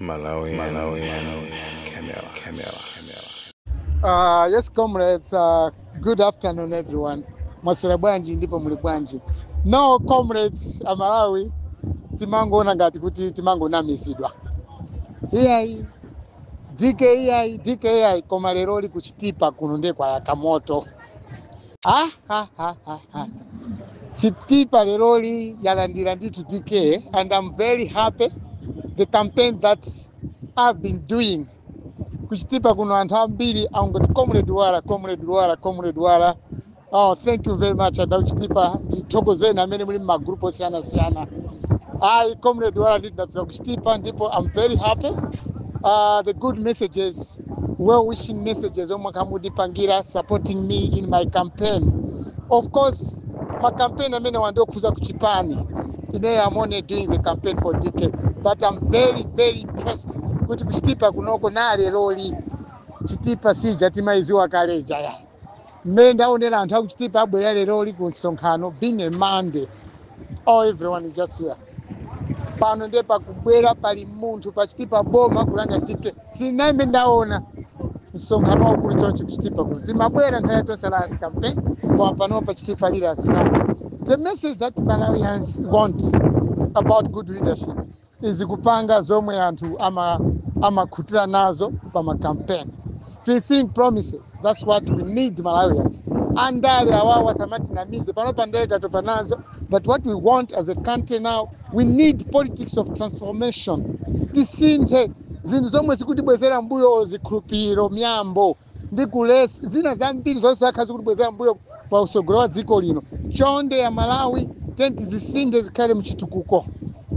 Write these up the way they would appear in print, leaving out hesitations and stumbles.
Malawi, Malawi, Camera, Camera, Camera. Yes, comrades, good afternoon, everyone. Mwaswera bwanji ndipo muli bwanji? No, comrades, Amalawi, timangoona ngati kuti timangonamizidwa. Iyayi, DK iyayi, DK iyayi, koma lero li kuChitipa kuno ndiye kwayaka moto. Ah, ha, ha, ha, ha. Chitipa leroli yalandira ndithu DK, and I'm very happy the campaign that I've been doing kuChitipa kuno. Anthu ambiri angoti, "Comrade Wala, Comrade Wala, Comrade Wala." Oh, thank you very much. Anthu akuChitipa, ndithokozeni amene muli m'magrupu osiyanasiyana. Ayi, Comrade Wala, nditi ndafika kuChitipa ndipo I'm very happy, the good messages, well wishing messages omwe akamutipangira, supporting me in my campaign. Of course, ma campaign amene wandokhuza kuchipani, ine I'm only doing the campaign for DK, but I'm very, very impressed kuti kuChitipa kunoko naleroli Chitipa sija timaiziwa kaleja ya mmene ndaonera anthu akuChitipa abwera leroli ku msonkhano, being a Monday. Oh, everyone is just here. Pano ndiye pakubwera pali munthu paChitipa boma kulanda DK. Sinayimbe ndaona msonkhano waukulu chonchi kuChitipa kuno. Timabwera nthawi ya Tonse Alliance campaign, koma pano paChitipa leaders come. The message that Malawians want about good leadership is kupanga zomwe anthu amakhutira nazo pa ma campaign, fulfilling promises. That's what we need, Malawians. Andale awawa samatinamize. Pano pandale tatopa nazo, but what we want as a country now, we need politics of transformation. Tisinthe zinthu zomwe zikutibwezera mbuyo, zikhulupiriro, miyambo ndi kulesa zina zambiri zonse zakhala zikutibwezera mbuyo pa usogolo wa dziko lino. Chonde ya Malawi, tenti zisinthe zikhale mchitukuko.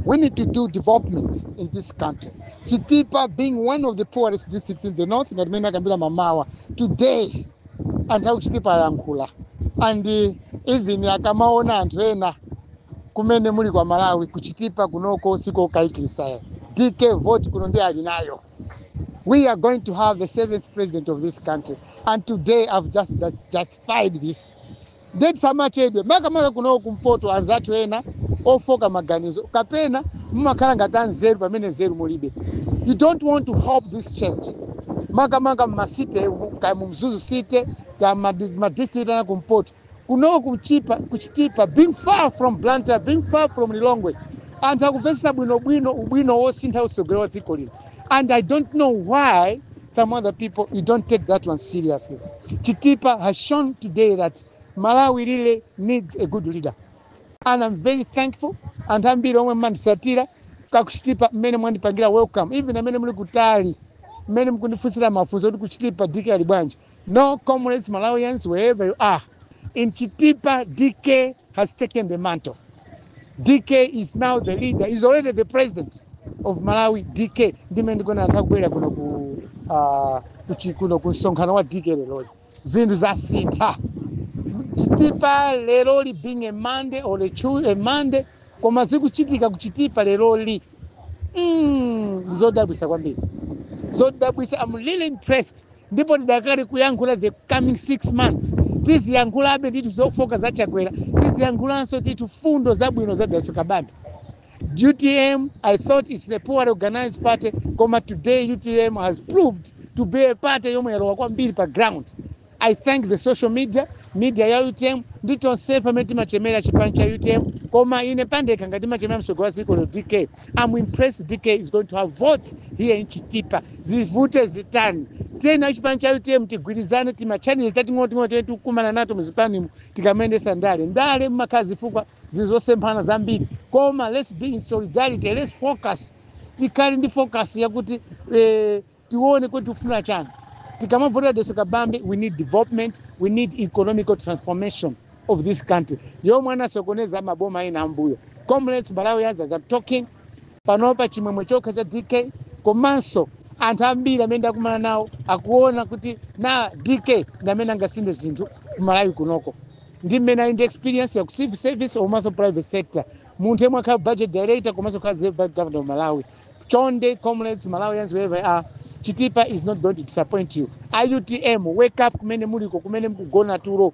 We need to do development in this country. Chitipa being one of the poorest districts in the north, ngati mene akambira mamawa today, anthu akuChitipa ayankhula, and even akamaona anthu ena kumene muli kwa Malawi, kuChitipa kunoko sikokayikisa. DK vote kuno ndi ali nayo. We are going to have the seventh president of this country, and today I've just justified this. Ndeti samachedwe makamaka kunoko kumpoto, anzathu ena ofoka maganizo kapena mumakhala ngati anzeru pamene nzeru mulibe. You don't want to help this change, makamaka mma city, kaya mu Mzuzu City, kaya ma district ana kumpoto kunoko. Kuchipa, kuChitipa, being far from Blantyre, being far from Lilongwe, anthu akumvetsetsa bwinobwino ubwino wosintha usogolero wa dziko lino, and I don't know why some other people, you don't take that one seriously. Chitipa has shown today that Malawi really needs a good leader, and I'm very thankful. Anthu ambiri omwe mmandisatira kakuChitipa, mmene mwandipangira welcome, even amene muli kutali, mmene mukundifunsira mafunso kuti kuChitipa DK ali bwanji. No, comrades, Malawians, wherever you are in Chitipa, DK has taken the mantle. DK is now the leader. He's already the president of Malawi. DK ndimene ndikuona anthu akubwera kuno ku kuno ku msonkhano wa DK leroli. Zinthu zasintha Chitipa leroli, being a Monday or a Monday, koma zikuchitika kuChitipa leroli zodabwisa kwambiri, zodabwisa. I'm really impressed, ndipo ndidakali kuyankhula. The coming 6 months tiziyankhulabe ndithu zofoka zaChakwera, tiziyankhulanso ndithu fundo zabwino za Dalitso Kabambe. UTM, I thought it's the poorly organized party, koma today UTM has proved to be a party yomwe yalowa kwambiri pa ground. I thank the social media, media ya UTM, ndi tonsefe amene timachemera chipani cha UTM, koma ine pandekha ngati timachemera msogolo wa dziko lino, DK. I'm impressed. DK is going to have votes here in Chitipa. Zivute zitani, tena chipani cha UTM tigwirizane, tima channel tating'onoting'ono tene tikukumana nato muzipanimu tikamayendesa ndale. Ndale mmakhala zifukwa zilizosemphana zambiri, koma let's be in solidarity. Let's focus, tikhale ndi focus yakuti tione kuti tifuna chani. Tikamavotera Dalitso Kabambe, we need development, we need economical transformation of this country yomwe anasokoneza maboma ena ambuyo. Comrades, Malawians, as I'm talking panopa, chimwemwe chokha cha DK, komanso anthu ambiri amene ndakumana nawo akuona kuti na DK ndi amene angasinthe zinthu kuMalawi kunoko, ndi mmene ali ndi experience ya ku civil service komanso private sector, munthu yemwe akhala budget director komanso khala Reserve Bank governor of Malawi. Chonde, comrades, Malawians, wherever you are, Chitipa is not going to disappoint you. IUTM, wake up kumene muliko, kumene mukugona tulo.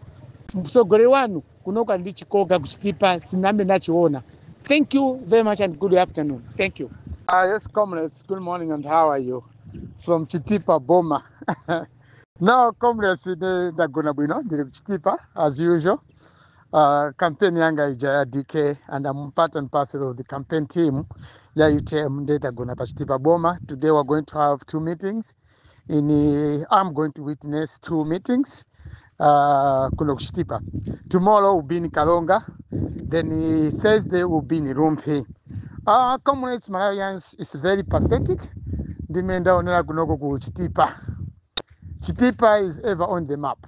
Mtsogoleri wanu kunoko ndi chikoka kuChitipa sinambe ndachiona. Thank you very much and good afternoon. Thank you. Yes, comrades, good morning and how are you? From Chitipa Boma. Now, comrades, ndagona bwino, ndili ku Chitipa as usual. Campaign yanga ija ya DK and I'm part and parcel of the campaign team ya UTM, ndetagona pa Chitipa Boma. Today we're going to have two meetings. I'm going to witness two meetings kuno ku Chitipa. Tomorrow will be in Kalonga, then Thursday will be in Rumphi. Comrades Malawians, it's very pathetic. Ndime ndaonera kunoko ku Chitipa. Chitipa is ever on the map.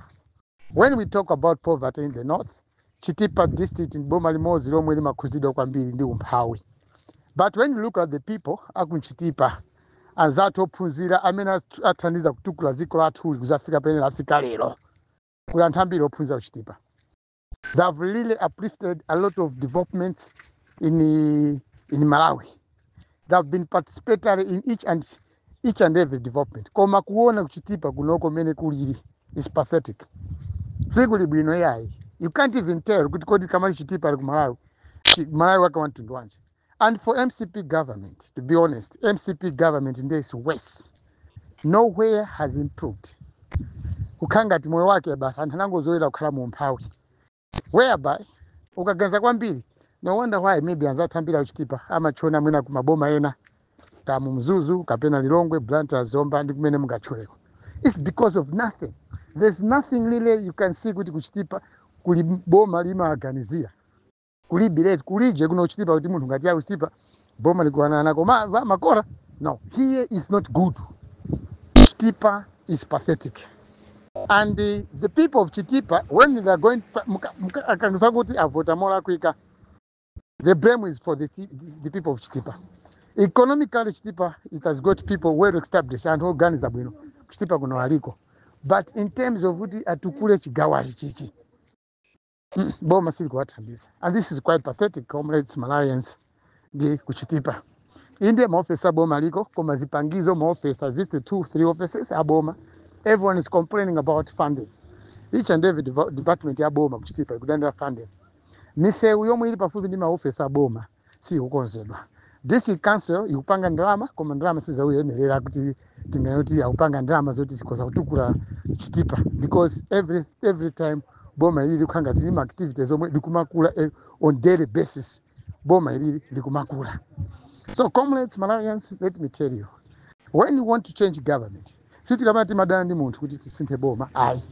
When we talk about poverty in the north, Chitipa district in boma limodzi lomwe limakhuzidwa kwambiri ndi umphawi. But when you look at the people aku Chitipa, anzathu ophunzira amene athandiza kutukula dziko lathu kuzafika pene lafika lero, kuli anthu ambiri ophunzira ku Chitipa. They have really uplifted a lot of developments in Malawi. They have been participatory in each and every development. Koma kuona kuchitipa kunoko mene kulili is pathetic. Sikuli bwino yayi. You can't even tell kuti kodi kamali Chitipa ali ku Malawi. Malawi wake wa mtundu wanji. And for MCP government, to be honest, MCP government in this worse. Nowhere has improved. Kukhala ngati moyo wake basi anthu anangozoera kukhala mu umphawi. Whereby ukaganiza kwambiri, no wonder why maybe anzathu ambiri akuchitipa amachona mwina kumaboma ena kamu Mzuzu kapena Lilongwe, Blantyre, Zomba ndi kumene mungatchuleko. It's because of nothing. There's nothing really you can see kuti kuchitipa kuli boma limaganizira. Kulibiretu kulije kuno kuchitipa kuti munthu ngati akuchitipa boma likuwanana koma makora. No, here is not good. Chitipa is pathetic. And the people of Chitipa, when they are going, akanguza kuti avota molakwika, the blame is for the people of Chitipa. Economically, Chitipa, it has got people well established and oganiza bwino. Chitipa kuno aliko. But in terms of kuti atukule chigawo ichichi, boma sili kuwathandiza. And this is quite pathetic, comrades Malawians, ndi kuchitipa. Inde maofesi aboma aliko, koma zipangizo maofesi, I visited two, three offices aboma. Everyone is complaining about funding. Each and every department ya boma kuchitipa ikudanira funding. Misewu yomwe ili pafupi ndi maofesi aboma sikukonzedwa. District council ikupanga ndalama, koma ndalama sizauyenerera kuti tingayoti akupanga ndalama zoti zikhoza kutukula Chitipa, because every time boma ilili kukhala ngati lima activities omwe likumakula on daily basis, boma ilili likumakula. So comrades Malawians, let me tell you, when you want to change government, sitikamati timadana ndi munthu kuti tisinthe boma, ayi.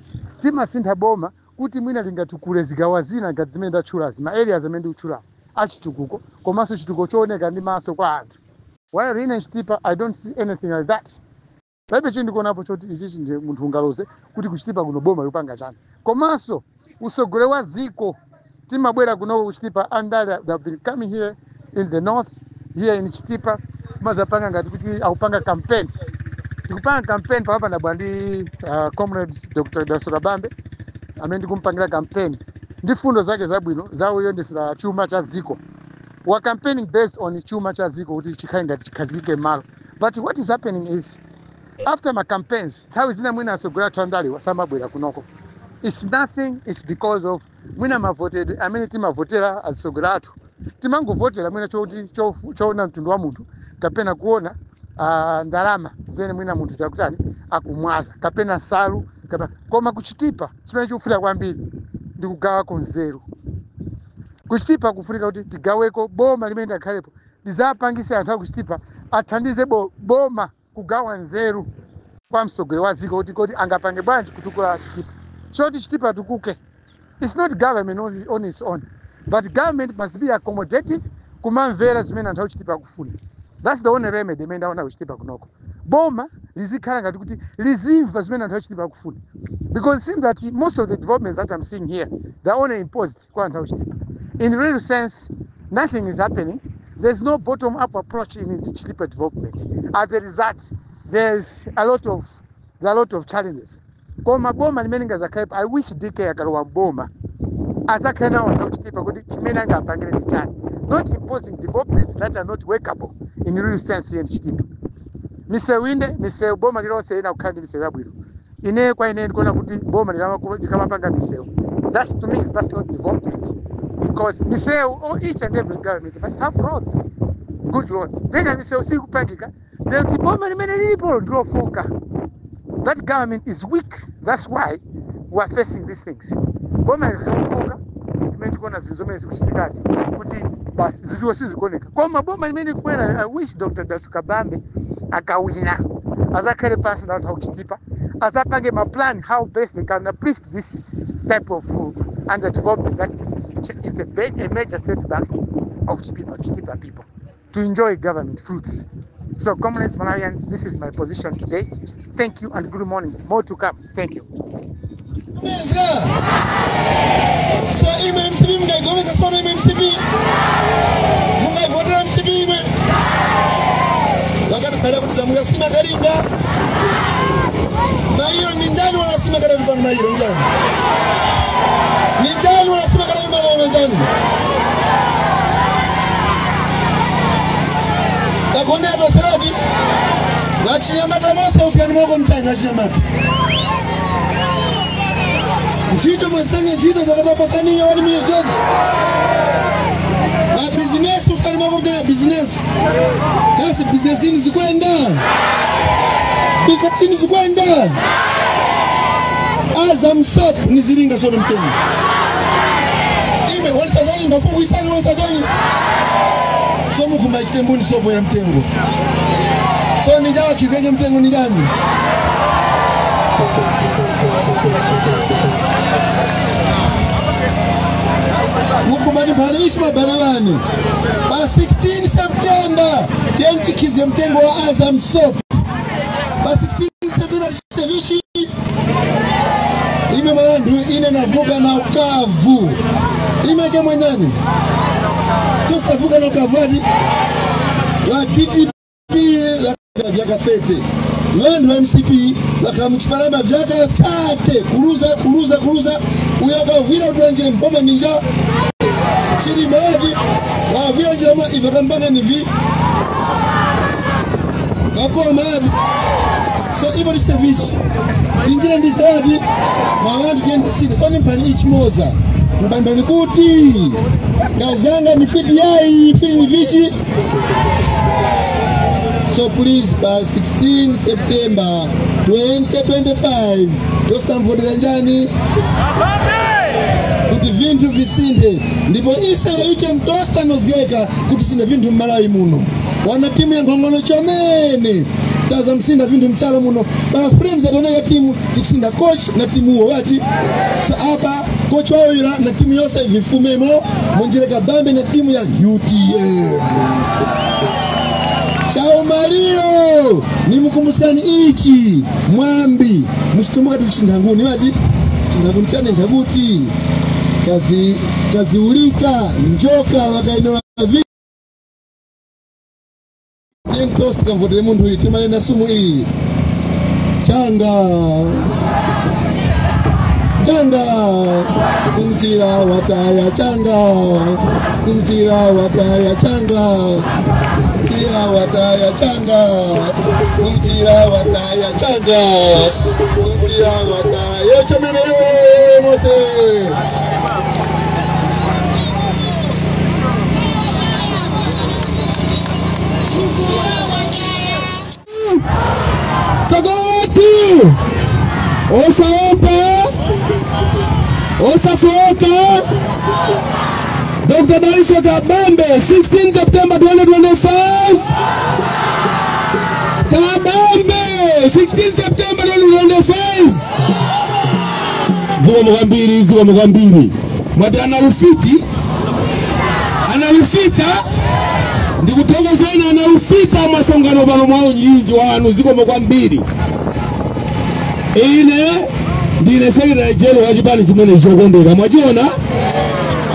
Timasintha boma kuti mwina lingatukule zigawo zina ngati zimene ndatchulazi, ma areas amene ndikutchula achitukuko, komanso chitukuko chooneka ndi maso kwa anthu. While in Chitipa, I don't see anything like that. Palibe chindikuonapo choti ichichi ndiye munthu ungaloze kuti kuchitipa kuno boma likupanga chani. Komanso usogole wa ziko, timabwera kunoko kuchitipa, andale they have been coming here in the north, here in Chitipa, kumazapanga ngati kuti akupanga campaign. Tikupanga campaign pamapa ndabwa ndi comrade Dr. Dalitso Kabambe amene ndikumpangira campaign ndi fundo zake zabwino zauyendesera chuma cha dziko. We are campaigning based on chuma cha dziko kuti chikhale ngati chikhazikike m'malo. But what is happening is, after my campaigns, nthawi zina mwina asogolera athu andale samabwera kunoko. It's nothing, it's because of mwina mavotedwe amene timavotera azisogolera athu. Timangovotera mwina chokuti choona mtundu wa munthu kapena kuona ndalama zene mwina munthu chakutani akumwaza kapena nsalu kapena. Koma kuchitipa chimene chikufunika kwambiri ndi kugawako nzeru. Kuchitipa kufunika kuti tigaweko, boma limene likhalepo lizapangise anthu akuchitipa athandize boma kugawa nzeru kwa mtsogoleri wa dziko kuti kodi angapange bwanji kutukula Chitipa choti Chitipa tukuke. It's not government on its own, but government must be accommodative kumamvera zimene anthu akuchitipa akufuna. That's the only remedy imene ndaona kuchitipa kunoko. Boma lizikhala ngati kuti lizimva zimene anthu akuchitipa akufuna, because it seems that most of the developments that I'm seeing here, they're only imposed kwa anthu akuchitipa. In real sense, nothing is happening. There's no bottom up approach in Chitipa development. As a result, there's a lot of there are a lot of challenges. Koma boma limene lingazakhalepo, I wish DK akalowa boma azakhale nawo anthu akuchitipa kuti chimene angapangire ndi chani, not imposing developments that are not workable in real sense here in Chitipa. Misewu, inde misewu, boma lilonse ina kukhala ndi misewu yabwino. Ine kwa ine ndikuona kuti boma likamapanga misewu, that's to me, that's not development, because misewu, oh, each and every government must have roads. good roads. Then misewu sikupangika, then kuti boma limene lilipo ndilofoka. That government is weak. That's why we are facing these things. Boma likafoka, timene tikuona zinthu zomwe zikuchitikazi kuti basi zinthuzo sizikuoneka. Koma boma limene likubwera, I wish Dr. Dalitso Kabambe akawina azakhale pansi na anthu akuchitipa, azapange ma plan how best they can uplift this type of underdevelopment that is a major setback of Chitipa people to enjoy government fruits. So, comrades Malawians, this is my position today. Thank you and good morning. More to come. Thank you. Meza. So ime MCP mungaigomeza sono ime MCP. Mungaivotera MCP ime. Wakati baada kuti mungasima kalinga. Mairo ni njani wanasima kadani pano mairo njani. Ni njani wanasima kadani pano njani. Takonea tosadi. Wachinyamata mose usikani moko mtani wachinyamata. Ntchito mwasanga ntchito zakatapasaniya 1 million jobs. Ma business usikani moko mtani business. Kasi business ini zikwenda. Business ini zikwenda. Azam soap niziringa sono mtengo. Ime walisazani mbafungu isanga walisazani. So mukumba chitembuni sopo ya mtengo. So nijawa kizenye mtengo ni gani? Mukumba ni panishi mabarabani. Ba 16 September tientikize mtengo wa Azam soap. Ba 16 September sevichi ime maandu ine navuka na ukavu. Ime ke mwenyani. Tustavuka na ukavu hadi wa TTP vyakafete. Wandu wa MCP wakamchipalaba vyakafate kuruza kuruza kuruza uyakavira utuanjire mpoma ninja chini maji wavira njira mwa ivakambanga ni vi bakoma maji. So ibo lichite vichi injira ndi sawadi mawandu jendi sida. So nimpani ichimoza mbanbani kuti kazanga ni fiti yai fiti ni vichi. So please, by 16 September 2025, tostamvodera njani kuti vinthu visinthe. Ndipo ise waite mtosta noziyeka kuti sinde vinthu mmalawi muno. Wana timu ya nkhongono chomene taza msinda vinthu mchalo muno. Ba frames atoneka timu tikusinda coach na timu uwo wati. So apa coach wao yula na timu yonse vifumemo munjire Kabambe na timu ya UTM. Chaumaliro ni mkumusani ichi mwambi msitumbuka tuchindanguni waji chindanguni chane njaguti kazi kaziulika njoka wakainoa vi yentost kamvodele mundu itimale na sumu iyi changa changa kumchira wataya changa kumchira wataya changa kumchira wataya changa kumchira wataya changa kumchira wataya chomene mose. Sagoti Osaopa Osafoka Dr. Dalitso Kabambe 16 September 2025. Kabambe 16 September 2025. Zuwa mwambiri, zuwa mwambiri. Mwati analufiti? Analufita? Ndikutoka zena analufita masongano pano mwao nyinji wanu ziko mwambiri. Ine ndine secretary general wa chipani chimene chokondeka mwachiona?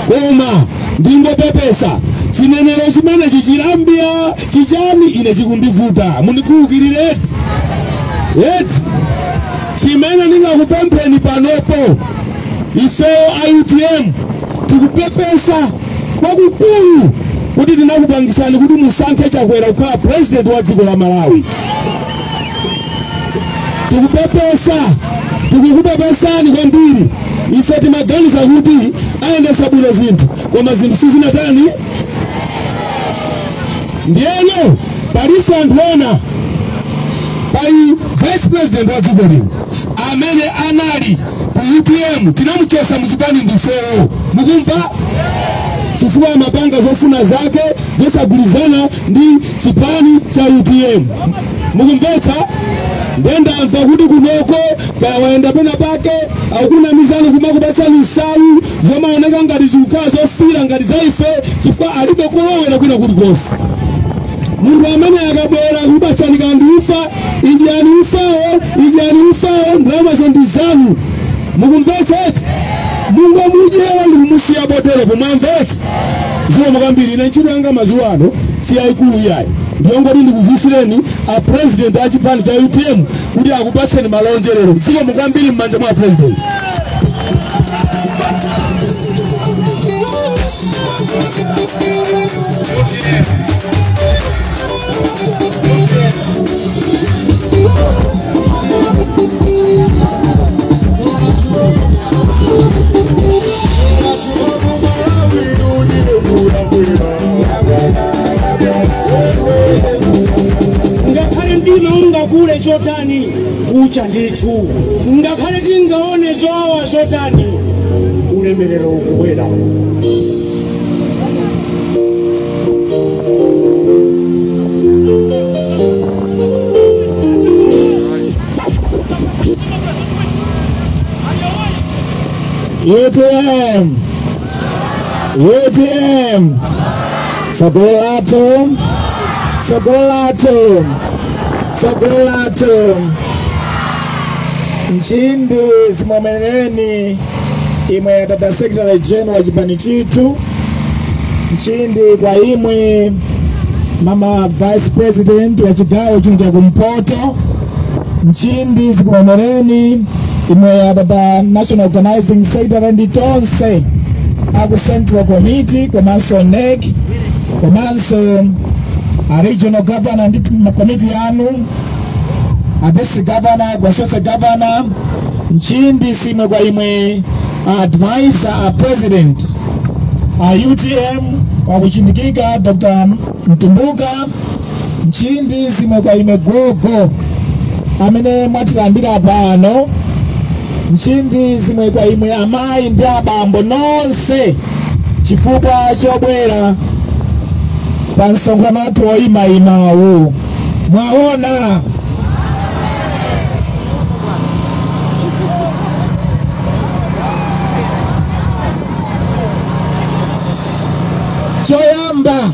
Koma ndingopepesa chinenero chimene chichilambia chichani ine chikundivuta mundikhululukire eti eti chimene ndingakupempheni panopo ifeyo a UTM tikupepesa kwakukulu kuti tinakupangisani kuti musankhe Chakwera kukhala president wa dziko la Malawi. Tikupepesa, tikukupepesani kwambiri. Ife timaganiza kuti ayendesa bwino zinthu, koma zinthu sizinatani. Ndiyeno paliso anthu ena, pali vice president wa dziko lino amene anali ku UTM, tinamuchosa muchipani ndifewo, mukumva, chifukwa amapanga zofuna zake zosagwirizana ndi chipani cha UTM, mukumvetsa. Ndendamva kuti kunoko kawayenda pena pake akunamizani kumakupatsani nsalu zomaoneka ngati zikukhala zofira ngati zaife, chifukwa alibe kulowera kwina kulikonse. Munthu amene akabwera kupatsani kandi ufa, idyani ufawo, idyani ufawo, ndalamazo ndi zanu, mukumvetsa eti? Mungomudyera ndikumusiya potero pomwamvetsa. Zikomo kwambiri. Ine ntchito yanga mazuwa ano si yayikulu iyayi, ndiyongoti ndikuvusireni a president a chipani cha UTM kuti akupatseni malonjerero. Zikomo kwambiri, m'manja mwa president. Ngakhale mdima ungakule chotani, kucha ndithu. Ngakhale tingaone zowawa zotani, ulemerero ukubwera. UTM, UTM, tsogolo, tsogolo, tsogolo. Nchindi zimomereni imwe tata secretary general chipani chithu, nchindi kwa imwe mama vice president wa chigawo chino cha kumpoto, nchindi zikumemereni imwe tata national organizing secretary ndi tonse aku central committee komanso NEC komanso a regional governor ndi komiti yanu, a district governor, gwasose governor. Nchindi simwe kwa imwe advisor a president a UTM wakuchindikika Dr. Mtumbuka. Nchindi simwe kwa imwe gogo amene mwatilandira pano. Nchindi zimwe kwa imwe amayi ndi abambo nonse chifukwa chobwera pa msonkhano wathu woyimayimawu. Mwaona choyamba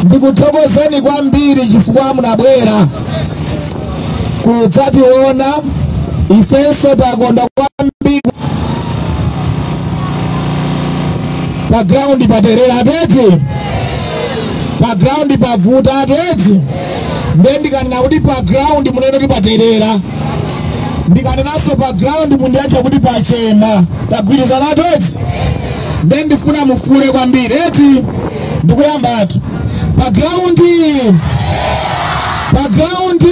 ndikuthokozeni kwambiri chifukwa munabwera kudzationa ifenso takonda kwambiri. Pa ground paterera ateti, pa ground pavuta ateti. Nde ndikanena kuti pa ground munene kuti paterera, ndikanenanso pa ground mundiyankhe kuti pachena. Tagwirizana ateti? Nde ndifuna mufule kwambiri eti. Ndikuyambatu pa ground, pa ground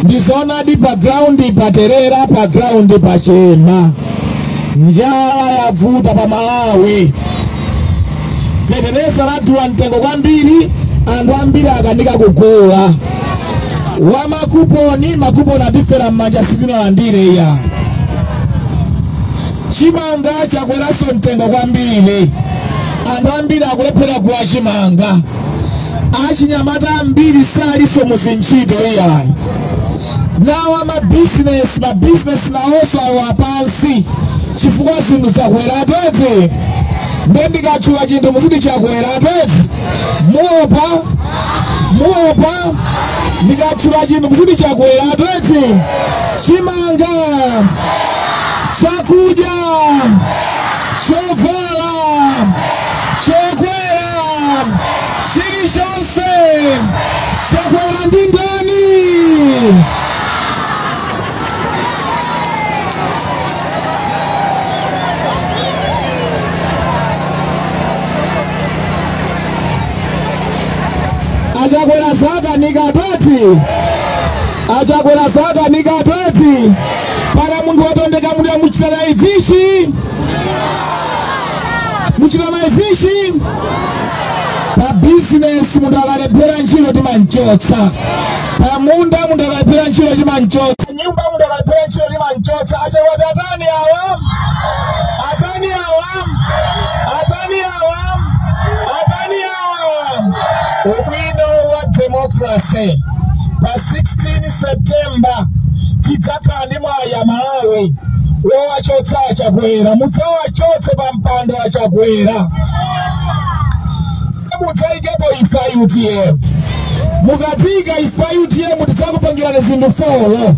ndizoonadi, pa ground paterera, pa ground pachena. Njala yavuta pa Malawi, fetereza ladula mtengo kwambiri, anthu ambiri akanika kugula. Wa makuponi, makuponi atifera m'manja, sizinalandire iya. Chimanga chakweranso mtengo kwambiri, anthu ambiri akulephera kugula chimanga. Achinyamata ambiri salinso muzintchito iyayi. Nawa mabizinesi, mabizinesi nawonso awa pansi chifukwa zinthu zakwera pete. Nde ndikatchula chinthu muziti chakwera pete, muopa, muopa. Ndikatchula chinthu muziti chakwera pete. Chimanga, chakudya, chovala, chokwera, chilichonse chakwera ndi ndani? Achakwera saka nikatoti, achakwera saka nikatoti. Para munthu watondeka munthu yamuchita naye vishi, muchita naye vishi. Pa business munthu akalephera ntchito timanchotsa. Pa munda munthu akalephera ntchito timanchotsa. Nyumba munthu akalephera ntchito timanchotsa. Achakwati atani awa? Atani awa? Atani awa? Atani awa? Ubwino wa democracy. Pa 16 September tidzakhala ndi mwayi Malawi wowachotsa Achakwera. Mudzawachotse pa mpando Achakwera, mudzaikepo ife UTM. Mukatika ife UTM tidzakupangirani zinthu 4.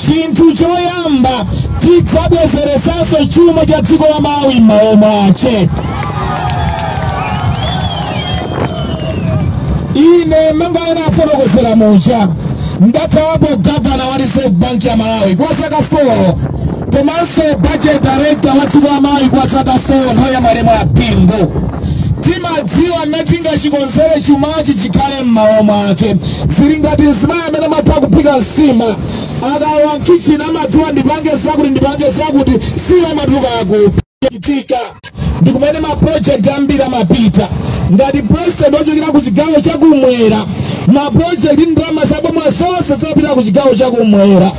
Chinthu choyamba, tidzabwezeresanso chuma cha dziko la Malawi m'mawa mwache. Ine manga ena afotokozera muja, ndakhalapo gavana wa Reserve Bank ya Malawi kwa zaka 4, komanso budget director wa dziko la Malawi kwa zaka 4 nthawi ya malemu a Bingu. Timadziwa mmene tingachikonzere chumachi chikhale m'mawa mwake. Zili ngati mzimayi amene amatha kuphika nsima, akawa mkichini amadziwa ndipange zakuti ndipange zakuti, sima imatuluka yakuchitika. Ndi kumene ma project ambiri amapita. Ngati president wochokera ku chigawo chakumwera, ma project ndalama zaboma zonse zimapita ku chigawo chakumwera.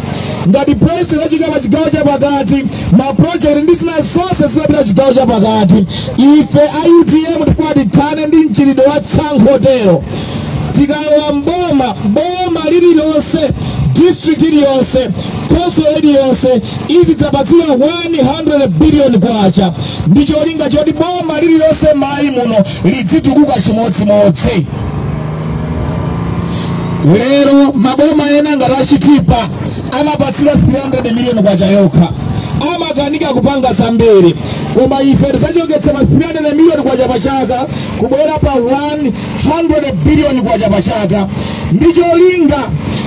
Ngati president wochokera pa chigawo chapakati, ma project ndi zina zonse zimapita ku chigawo chapakati. Ife a UTM tifuna tithane ndi mchitidwe wa tsankhotero. Tikalowa mboma, boma lililonse, district iliyonse, council iliyonse izidzapatsidwa 100 billion kwacha, ndi cholinga choti boma lililonse m'Malawi muno lidzitukuka chimodzimodzi. Lero maboma ena ngati Achitipa amapatsidwa 300 million kwacha yokha, amakanika kupanga zambiri. Koma ife tisachoketsa pa 300 million kwacha pachaka kubwera pa 100 billion kwacha pachaka, ndi cholinga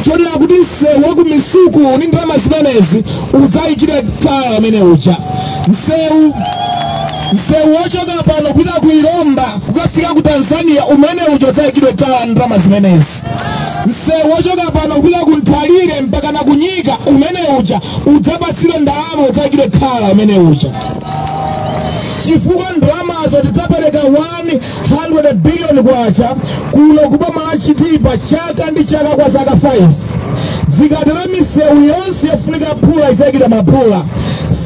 chotera kuti msewu wa ku Misuku ndi ndalama zimenezi udzayikire tala amene uja. Msewu wochoka pano kupita ku Ilomba kukafika ku Tanzania umene uja udzayikidwe tala ndalama zimenezi. Msewu wochoka pano kupita ku Nthalire mpaka na Kunyika umene uja udzapatsidwe ndalama udzayikidwe tala umene uja. Chifukwa ndalamazo tidzapereka 100 billion kwacha kuno kuboma la Chitipa chaka ndi chaka kwa zaka 5. Zikatero misewu yonse yofunika phula idzayikidwa maphula.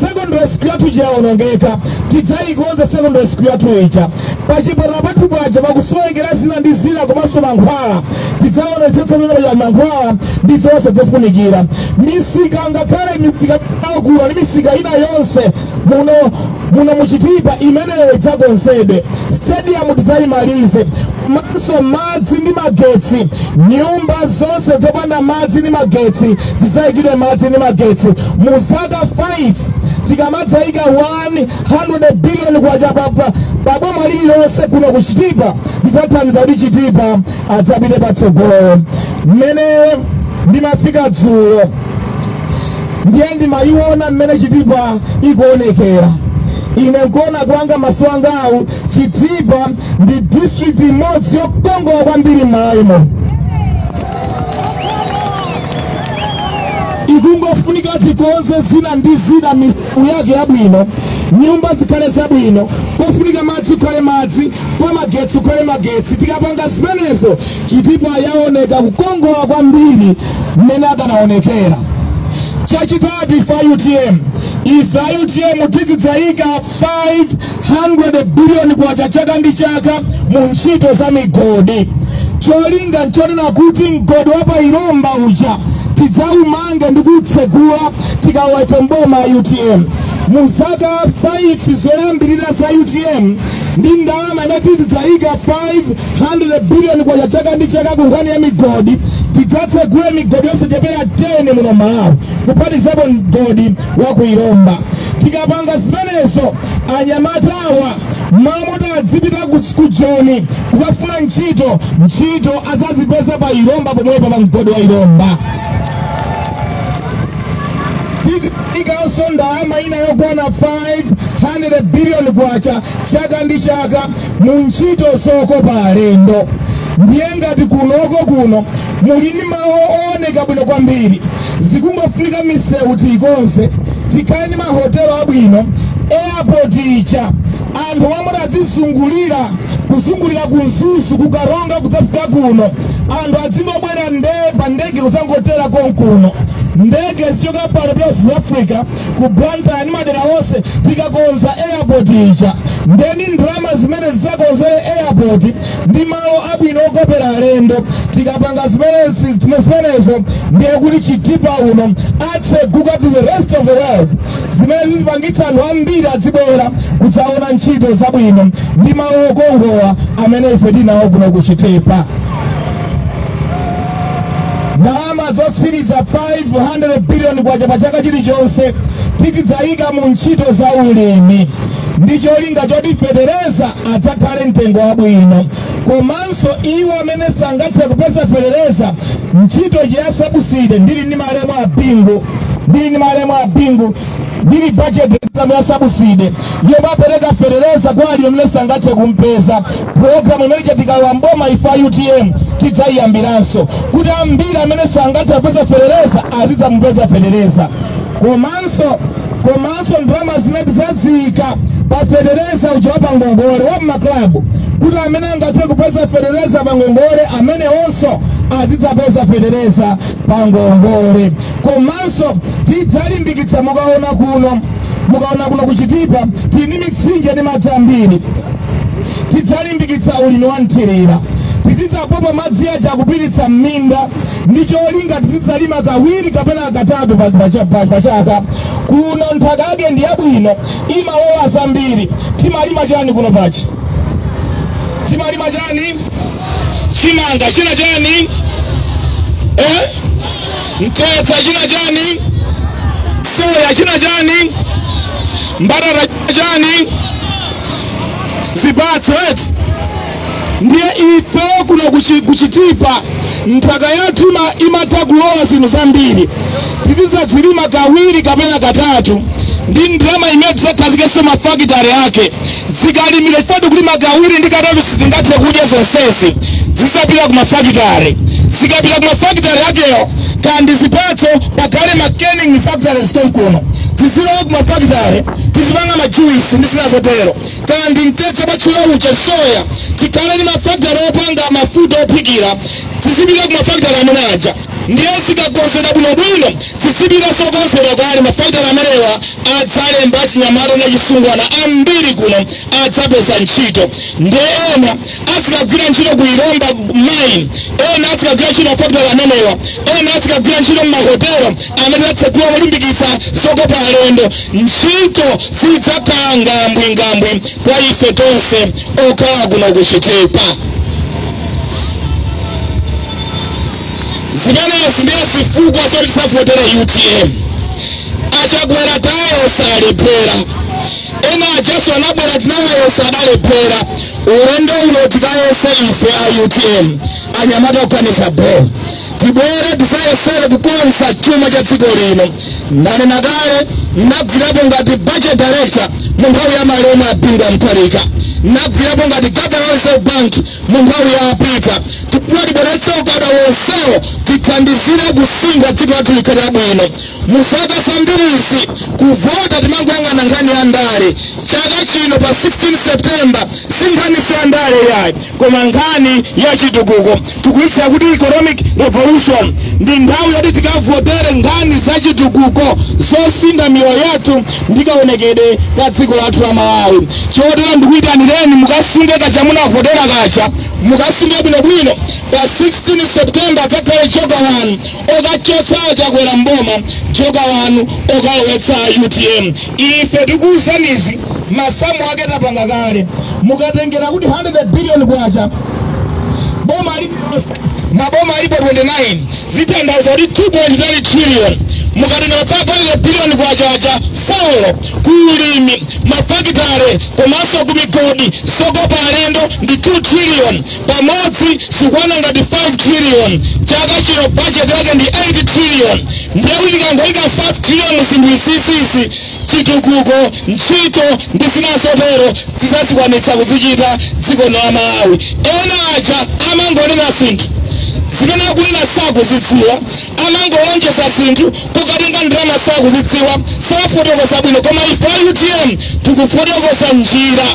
Secondary school yathu ija yaonongeka, tidzayikonza secondary school yathu ija. Pachipatala pathu paja pakusowekera zina ndi zina komanso mankhwala, tidzaonetsetsa pamene mankhwala ndi zonse zofunikira. Misika, ngakhale misika akula ndi misika ina yonse muno muchitipa imeneyo idzakonzedwe. Stadium tidzayimalize. Komanso madzi ndi magetsi, nyumba zonse zopanda madzi ndi magetsi zidzayikidwe madzi ndi magetsi. Mu zaka 5 tikamadzayika 100 billion kwacha pa boma lililonse kuno ku Chitipa, zidzathandiza kuti Chitipa adzapite patsogolo. Mmene ndimafika dzulo ndiye ndimayiona mmene Chitipa ikuonekera. Ine nkuona kwanga maso angawu, Chitipa ndi district imodzi yokongola kwambiri m'Malawi muno. Ikungofunika tikonze zina ndi zina, misewu yake yabwino, nyumba zikhale zabwino, kofunika madzi kukhale madzi, kwa magetsi kukhale magetsi. Tikapanga zimenezo Chitipa yaoneka kukongola kwambiri mmene akanaonekera. Chachitatu, ife UTM, ife UTM tizidzayika 500 billion kwacha chaka ndi chaka mu ntchito za migodi. Cholinga nchonena kuti mgodi wa pa Ilomba uja tidzaumange ndi kuwutsegula tikalowa ife mboma ya UTM. Mu zaka 5 zoyambirira za UTM ndi ndalama imene tizidzayika 500 billion kwacha chaka ndi chaka ku nkhani ya migodi, tidzatsegule migodi yosachepera 10 muno Malawi, kuphatikizapo mgodi wa ku Ilomba. Tikapanga zimenezo, anyamatawa mamota adzipita ku Joni kukafuna ntchito, ntchito adzazipeza pa Ilomba pomwepa pa mgodi wa Ilomba. Tiziikanso ndalama ina yokwana 500 billion kwacha chaka ndi chaka mu ntchito zokopa alendo. Ndiye ngati kunoko kuno muli ndi malo ooneka bwino kwambiri, zikungofunika misewu tiyikonze, tikhale ndi mahotelo abwino, airport ija Anthu amati azizungulira kuzungulira ku Mzuzu, kukaronga, kudzafika kuno. Anthu adzingobwera pa ndege kuzangotera konkuno. Ndege zichoka pano pa South Africa, ku Blantyre ndi madera onse. Tikakonza airport ija, ndeni ndalama zimene tizakonzere airport ndi malo abwino okopera alendo, tikapanga zimenezo, ndiye kuti Chitipa uno atseguka to the rest of the world, zimene zizipangitsa anthu ambiri adzibwera kudzaona ntchito zabwino ndi malo okongola amene ife tinawo kuno kuchitipa. Ndalama zotsiriza 500 billion kwacha pa chaka chilichonse tizidzayika mu ntchito za ulimi ndi cholinga choti fetereza adzakhale mtengo wabwino, komanso iwo amene sangathe kupeza fetereza, ntchito ya subsidy, ndili ndi malemu a Bingu, ndili ndi malemu a Bingu, ndili budget ya subsidy yomapereka fetereza kwa alimi amene sangathe kumpeza. Program imene tikalowa mboma ife a UTM tidzayiyambiranso kuti ambiri amene sangathe kupeza fetereza azidzamupeza fetereza. Komanso ndalama zimene tizaziyika pa fetereza uja wa pangongole wa mmaklabu, kuti amene angathe kupeza fetereza pangongole amene onso azidzapeza fetereza pangongole. Komanso tidzalimbikitsa, mukaona kuno kuchitipa tili ndi mitsinje ndi madzi ambiri. Tidzalimbikitsa ulimi wa mthirira, tizidzapopa madzi aja akupititsa m'minda ndi cholinga tizidzalima kawiri kapena katatu pa chaka. Kuno nthaka yake ndi yabwino, imalowa zambiri. Timalima chani kuno pachi? Timalima chani? Chimanga, china chani? Mtedza, china chani? Soya, china chani? Mbatata, chani? Zipatso eti. Ndiye ife kuno kuchitipa nthaka yathu imatha kulowa zinthu zambiri. Tizidzazilima kawiri kapena katatu ndi ndalama imene tidzakhazikitse mafakitale ake zikalimira, chifukwa kulima kawiri ndi katatu sitingathe kudya zonsezi, zisapita ku mafakitale. Zikapita ku mafakitale akeyo, kandi zipatso, pakhale ma canning factories konkuno, zizilowa ku mafakitale, tizipanga ma juice ndi zina zotero. Kandi mtedza patchula ucha, soya, tikhale ndi mafakitale opanga mafuta ophikira, tizipita ku mafakitale amene aja. Ndiye zikakonzedwa bwinobwino, zizipita sokonzedwa kale, mafakitale amenewa adzalemba achinyamata ndi achisungwana ambiri kuno, adzapeza ntchito. Ndiye ena azikagwira ntchito ku Ilomba mine, ena azikagwira ntchito mafakitale amenewa, ena azikagwira ntchito mmahotelo amene atsekula kulimbikitsa zokopa alendo. Ntchito zidzakhala ngambwingambwi kwa ife tonse okhala kuno kuchitipa. Zimenezi ndiye zifukwa zoti tisavotere UTM. Achakwera tayo salephera, ena ajaso anabwera tinawayosa adalephera. Ulendo uno tikayese ife a UTM, anyamata okaniza bo, tibwere tisayesere kukonza chuma cha dziko lino. Ndanena kale, ndagwirapo ngati budget director mu nthawi ya malemu a Bingu Mutharika, nagwirapo ngati governor wa Reserve Bank mu nthawi ya Apita. Tikufuna tibweretse ukada wonsewo, tithandizire kusintha dziko lathu likhale labwino. Musaka zambirizi kuvota timangoyang'ana nkhani ya ndale. Chaka chino pa 16 September si nkhani ya ndale yayi, koma nkhani ya chitukuko, tikuyitsa kuti economic revolution. Ndi nthawi yoti tikavotere nkhani za chitukuko zosintha miyoyo yathu ndi kaonekedwe ka dziko lathu la Malawi. Chotero ndikuyitanireni mukasunge kacha munavotera kacha, mukasunge bwinobwino. Pa 16 September adzakhale joka wanu okachotsa Chakwera mboma, joka wanu okalowetsa UTM. Ife tikuwuzanizi, masamu ake tapanga kale. Mukatengera kuti 100 billion kwacha, boma alipo, maboma alipo 29, zitanthauza kuti 2.3 trillion. Mukatengera 500 billion kwachacha folo ku ulimi, mafakitale komanso ku migodi, sokopa alendo, ndi 2 trillion, pamodzi sikwana ngati 5 trillion. Chaka chino budget yake ndi 8 trillion. Ndiye kuti tikangoyika 5 trillion mu zinthu isisisi, chitukuko, ntchito ndi zina zotero, tidzazikwanitsa kuzichita dziko la Malawi. Ena aja amangonena zinthu. Zimene akunena sakuzidziwa, amangolonjeza zinthu, kukatenga ndalama sakuzidziwa, safotokoza bwino. Koma ife a UTM tikufotokoza njira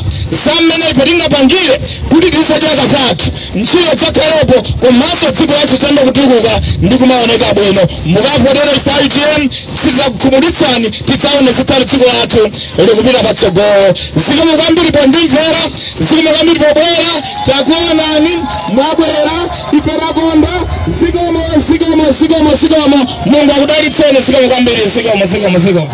za mmene ife tingapangire kuti tisadya katatu, ntchito zakhalepo, komanso dziko lathu tiyambe kutukuka ndi kumaoneka bwino. Mukavotera ife a UTM, sitidzakukhumudwitsani, tidzaonetsetsa dziko lathu likupita patsogolo. Zikomo kwambiri pondimvera, zikomo kwambiri pobwera. Takuonani mwabwera, ife takonda. Zikomo, zikomo, zikomo, zikomo. Mulungu akudalitseni. Zikomo kwambiri, zikomo, zikomo, zikomo.